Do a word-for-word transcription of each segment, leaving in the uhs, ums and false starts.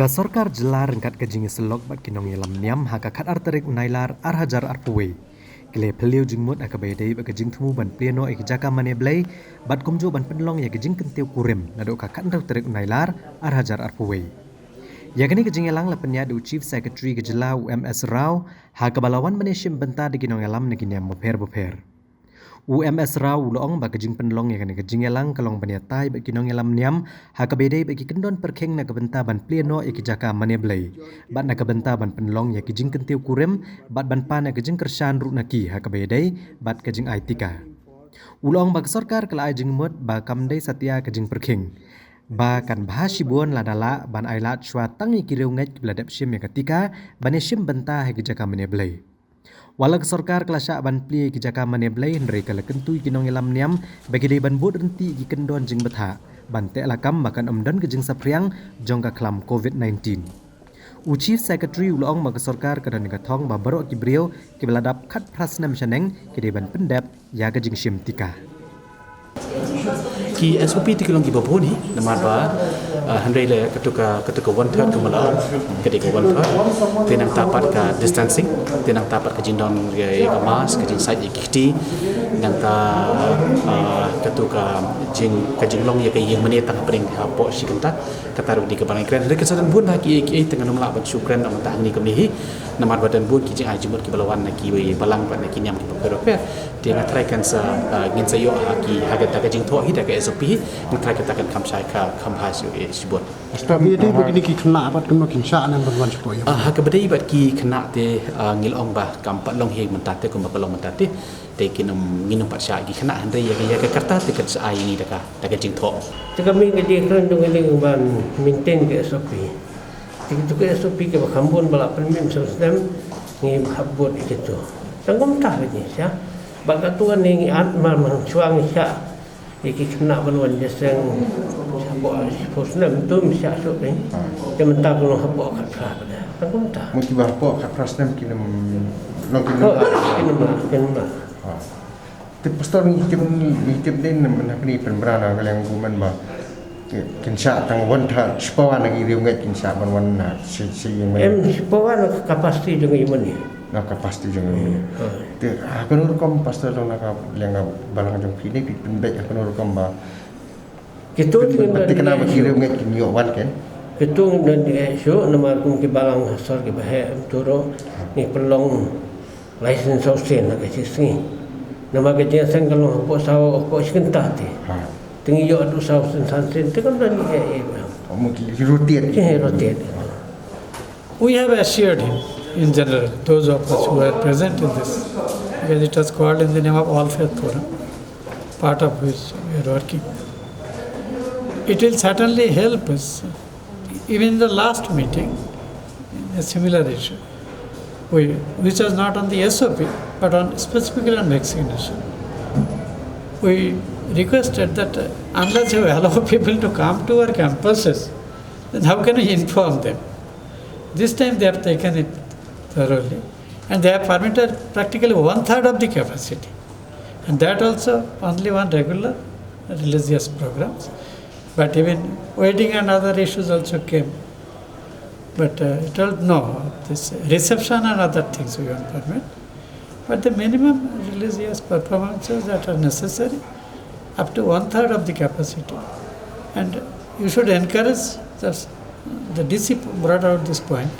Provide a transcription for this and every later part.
Ka sorkar jylla ryngkat ka jingïasyllok bad ki nongïalam niam ha ka khatar tarik u Nailar ar hajar arphew wei ki la phylliew jingmut ha kaba ïadei bad ka jingthmu ban plie noh ïa ki jaka mane Blei bad kumjuh ban pynlong ïa ki jingkyntiew kurim naduh ka khathynriew tarik u Nailar ar hajar arphew wei. Ïa kane ka jingïalang la pynïaid da u Chief Secretary ka jylla u M S Rao ha kaba la wan ban ïashim bynta da ki nongïalam na ki niam bapher bapher. U M S Rao u la ong ba ka jingpynlong ïa kane ka jingïalang ka long ban ïatai bad ki nongïalam niam ha kaba ïadei bad ki kyndon pyrkhing na ka bynta ban plie noh ïa ki jaka mane Blei bad na ka bynta ban pynlong ïa ki jingkyntiew kurim bad ban pan ïa ka jingkyrshan ruh na ki ha kaba ïadei bad ka jingai tika. U la ong ba ka sorkar ka la ai jingmut ba kam dei satia ka jingpyrkhing, ba kan bha shibun lada lah ban ailad shuwa tang ïa ki riewngeit kiba la dep shim ïa ka tika ban ïashim bynta ha ki jaka mane Blei. Wat la ka sorkar ka la shah ban plie ïa ki jaka mane Blei, hynrei ka la kyntu ïa ki nongïalam niam ba ki dei ban bud ryntih ïa ki kyndon jingbthah ban teh lakam ba kan ym don ka jingsaphriang jong ka khlam covid nineteen. U Chief Secretary u la ong ba ka sorkar ka don ïa ka thong ba baroh ki briew kiba la dap khatphra snem shaneng ki dei ban pyndep ïa ka jingshim tika. Ki S O P te ki long kiba bun hi, namar ba, ah, hynrei le katu ka, katu ka one third kumba la, ka dei ka one third. Te nangta pat ka distancing, te nangta pat ka jingdon ïa, ïa ka mask, ka jingsait ïa ki kti, nangta, ah, katu ka jing, ka jinglong ïa ka ïing mane tang hapdeng hapoh shi kynta, kata ruh ka dei kaba ngi kren. Hynrei ka sa don bun ha ki, ki, te ngan ym lah ban shu kren na mynta hangne kumne hi, namar ba don bun ki jingai jingmut kiba la wan na kiwei balang bad na ki niam kiba pher bapher. Te nga tharai kan sa, ah, ngin sa ïoh ha ki, ha kata ka jingthoh hi da ka S O P hi, nga tharai kata kan kham shai, ka kham bha shi, eh, shibun. Pastor, ïa dei bad kine ki khynnah pat kumno kin shah nang ban wan shapoh ïa. Ah, ha kaba dei bad ki khynnah te, ah, ngi la ong ba kam pat long hi mynta te kumba ka long mynta te. Te kin ym, ngin ym pat shah ki khynnah, hynrei ïa ka, ïa ka karta te kan sa ai ïa ngi da ka, da ka jingthoh. Te ka mih ka jingkren jong ngi ban maintain ka S O P. Te kitu ki S O P kiba kham bun ba la pynmih mynshem snem, ngi hap bud ïa kitu. Tang kumta ka jingshisha. Ba katu kane ngi ïaid mar mar shuwa ngi shah ïa ki khynnah ban wan jingïaseng shapoh shiphew snem, to ym shah shuh kein. Te mynta ka long hapoh khatphra pat. Tang kumta. Mut kiba hapoh khatphra snem kin ym long, kin ym lah, kin ym lah. Te pastor, ngi tip, ngi tip dei na mynta kane pynbna na ka liang government ba ki, kin shah tang one third, shiphew na ki riewngeit kin shah ban wan na shi, shi ïing mane. Em, shiphew na ka capacity jong ïing mane. Na capacity jong ïing mane. Te ha kano rukom, pastor, long na ka liang ka balang jong phi ne phi pynbeit ha kano rukom ba Kitu te ngin don, ba ki riewngeit kin ïoh wan kein. Kitu ngin don issue namar kum ki balang ha sor kiba heh, em, turo ngi pynlong lai sien saw sien ha ka shi sngi. Namar ka jingïaseng ka long hapoh saw, hapoh shi kynta te. Te ngi ïoh haduh saw sien san sien te kam don issue. Ki rotate. Ki rotate. We have assured him in general, those of us who were present in this, because it was called in the name of All Faith Forum, part of which we are working. It will certainly help us. Even in the last meeting, a similar issue, we, which was not on the S O P, but on, specifically on vaccination, we requested that, uh, unless you allow people to come to our campuses, then how can we inform them? This time they have taken it thoroughly, and they have permitted practically one third of the capacity, and that also only on regular religious programs. But even wedding and other issues also came. But, uh, it all, no, this reception and other things we won't permit. But the minimum religious performances that are necessary, up to one third of the capacity. And you should encourage, the, the D C brought out this point,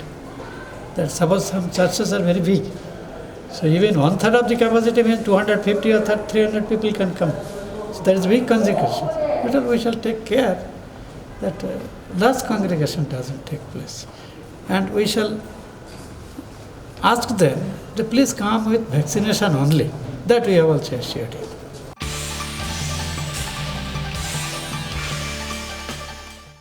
that suppose some churches are very big. So even one third of the capacity means two hundred fifty or thir-, three hundred people can come. So there is big congregation. But we shall take care that, uh, large congregation doesn't take place. And we shall ask them to please come with vaccination only. That we have also assured him.